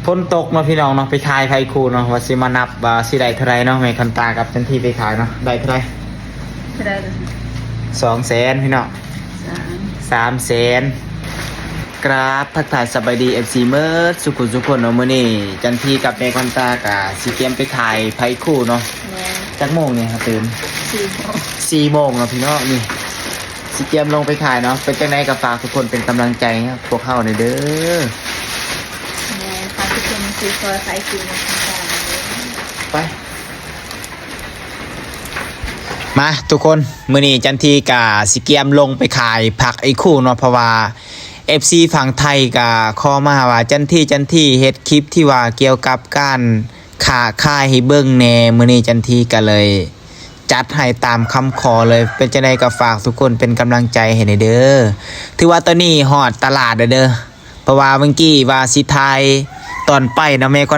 ຝົນຕົກເນາະພີ່ນ້ອງເນາະ ໄປຂາຍໄພຄູ່ເນາະ ວ່າຊິມານັບວ່າຊິໄດ້ເທົ່າໃດເນາະ ແມ່ຄອນຕາກັບຈັນທີໄປຂາຍເນາະ ໄດ້ເທົ່າໃດ? ເທົ່າໃດ? ສອງແສນພີ່ນ້ອງ ສາມ ສາມແສນ. ກາບທັກທາຍສະບາຍດີ ເອັຟຊີ ເໝິດສູ່ຜູ້ສູ່ຄົນເນາະ ມື້ນີ້ຈັນທີກັບແມ່ຄອນຕາກະຊິກຽມໄປຂາຍໄພຄູ່ເນາະ ແມ່ນ ຈັກໂມງນີ້ເຮົາຕື່ນ? ສີ່ໂມງ ສີ່ໂມງເນາະພີ່ນ້ອງ ນີ້ຊິກຽມລົງໄປຂາຍເນາະ ເປັນຈັ່ງໃດກໍຝາກທຸກຄົນເປັນກຳລັງໃຈໃຫ້ພວກເຮົາແດ່ເດີ ແມ່ນ ຝາກທຸກຄົນຊື້ຊ່ອຍໄພຄູ່ນຳກັນເດີ ໄປ ມາທຸກຄົນ ມື້ນີ້ຈັນທີກະຊິກຽມລົງໄປຂາຍຜັກໄພຄູ່ເນາະ ເພາະວ່າ ເອັຟຊີ ຝັ່ງໄທກະຂໍມາວ່າ ຈັນທີ ຈັນທີ ເຮັດຄລິບທີ່ວ່າກ່ຽວກັບການຄ້າຂາຍໃຫ້ເບິ່ງແດ່ ມື້ນີ້ຈັນທີກະເລີຍຈັດໃຫ້ຕາມຄຳຂໍເລີຍ ເປັນຈັ່ງໃດກໍຝາກທຸກຄົນເປັນກຳລັງໃຈໃຫ້ແດ່ເດີ ຖືວ່າຕອນນີ້ຮອດຕະຫຼາດແລ້ວເດີ ເພາະວ່າເມື່ອກີ້ວ່າຊິຖ່າຍຕອນໄປເນາະ ແມ່ຄອນ